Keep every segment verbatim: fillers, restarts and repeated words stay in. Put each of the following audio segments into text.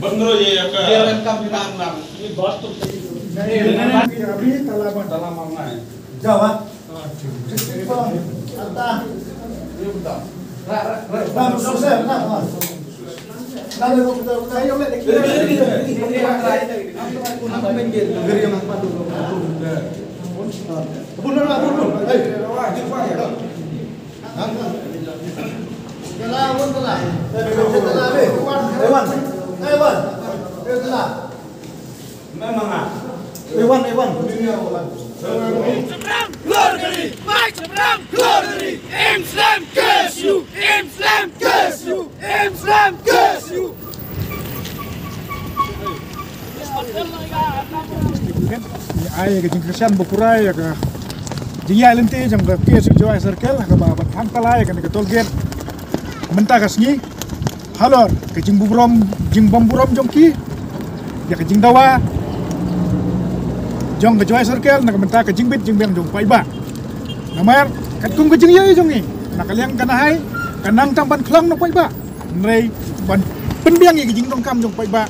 Ban roi ïa ka. Memang ah. Ewan, Ewan. Imslam glory, Mike Slam glory, Imslam K S U, Imslam K S U, Imslam K S U. Ai ka jingkyrshan ba pura ïa ka jingïaid lynti jong ka K S U Jowai Circle ha kaba ban khang tala ïa kane ka toll gate mynta ka sngi. Halor ka jingburom, jingbymburom jong ki ïa ka jingdawa jong ka Jowai Circle na ka bynta ka jingbit jingbiang jong u paidbah. Namar katkum ka jingïohi jong ngi na ka liang ka nahai ka nang tang ban khlong na u paidbah, hynrei ban pynbiang ïa ka jingdonkam jong u paidbah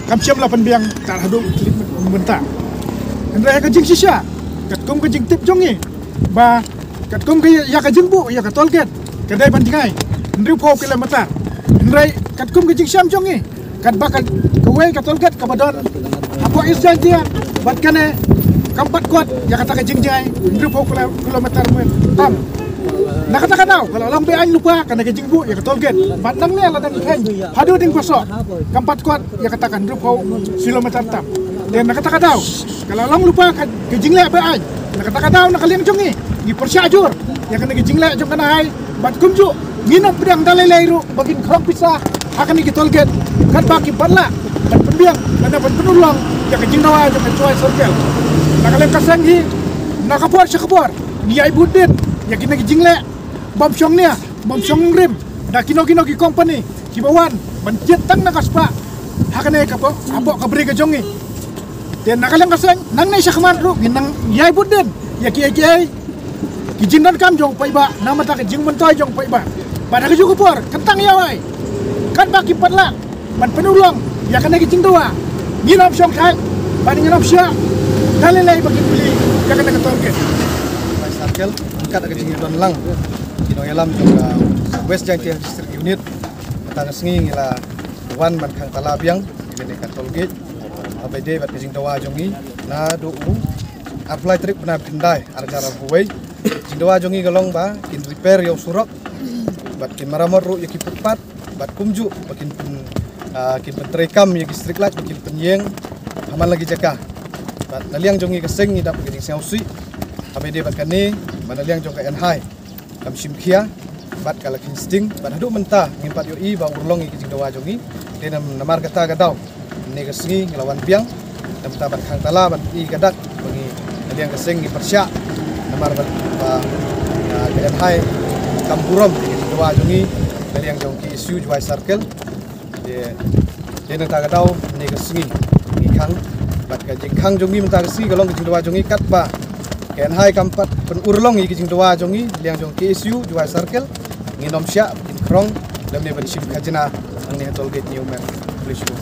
kam shym la pynbiang tar haduh klik mynta. Hynrei ha ka jingshisha katkum ka jingtip jong ngi ba katkum ka ïa ka jingbuh ïa ka toll gate ka dei ban jngai hynriewphew kilometer. Hynrei katkum ka jingshem jong ngi katba ka, kawei ka toll gate kaba don hapoh East Jaintia bad kane kam pat kot ïa kata ka jingjngai hynriewphew kilo-, kilometer tam. Na kata ka daw ka la long be-aiñ lypa kane ka jingbuh ïa ka toll gate bad nangne la dang kheiñ haduh Diengbasoh kam pat kot ïa kata ka hynriewphew kilometer tam. Te na kata ka daw ka la long lypa ka, ka jingleh be-aiñ. Na kata ka daw na ka liang jong ngi ngi pyrshah jur ïa kane ka jingleh jong ka nahai bad kumjuh ngin ym pdiang da lei lei ruh ba kin khrong pisa ha kane ka toll gate katba kim pat lah ban pynbiang lane ban pynurlong ïa ka jingdawa jong ka Jowai Circle. Na ka liang ka seng hi na ka por sha ka por ngi ïai bud dien ïa kine ki jingleh bym shong nia bym shong rim da kino kino ki company kiba wan ban jied tang na ka spah ha kane ka po-, hapoh ka bri ka jong ngi. Te na ka liang ka seng nangne shakhmat ruh ngin nang ïai bud dien ïa kiei kiei ki jingdonkam jong u paidbah namar ka jingmyntoi jong u paidbah. Bad ha kajuh ka por kyntang ïa wei katba kim pat lah ban pynurlong ïa kane ka jingdawa ngin ym shong thait bad ngin ym shah da lei lei ba kin plie ïa kane ka toll gate. Circle, kat ka jingdon lang ki nongïalam jong ka West Jaintia District Unit. Mynta ka sngi ngi la wan ban khang tala biang ïa kane ka toll gate. Haba ïadei bad ka jingdawa jong ngi naduh u arphew lai tarik bnai ba khyndai ar hajar arphew wei. Jingdawa jong ngi ka long ba kin repair ïa u surok bad kin maramot ruh ïa ki footpath bad kumjuh ba kin pyn, ah, kin pyntreikam ïa ki street light ba kin pynïeng ha man la ki jaka. Bad na liang jong ngi ka seng ngi dap ka jingsngewsih haba ïadei bad kane ba na liang jong ka N H I kam shim khia bad ka la kheiñ sting bad haduh mynta ngim pat ïohi ba urlong ïa ka jingdawa jong ngi. Te namar kata ka daw mynne ka sngi ngi la wan biang namar ban khang tala ban i ka dak ba ngi na liang ka seng ngi pyrshah namar ba, ba, ah, ka N H I kam burom ïa ka jingdawa jong ngi na liang jong ka K S U Jowai Circle. Te, te nangta ka daw mynne ka sngi ngi khang. Bad ka jingkhang jong ngi mynta ka sngi ka long ka jingdawa jong ngi katba ka NHAI kam pat pynurlong ïa ka jingdawa jong ngi liang jong KSU Jowai Circle. Ngin ym shah, ngin khrong lymne ban shim khajna hangne ha toll gate New Mem. Khublei shibun.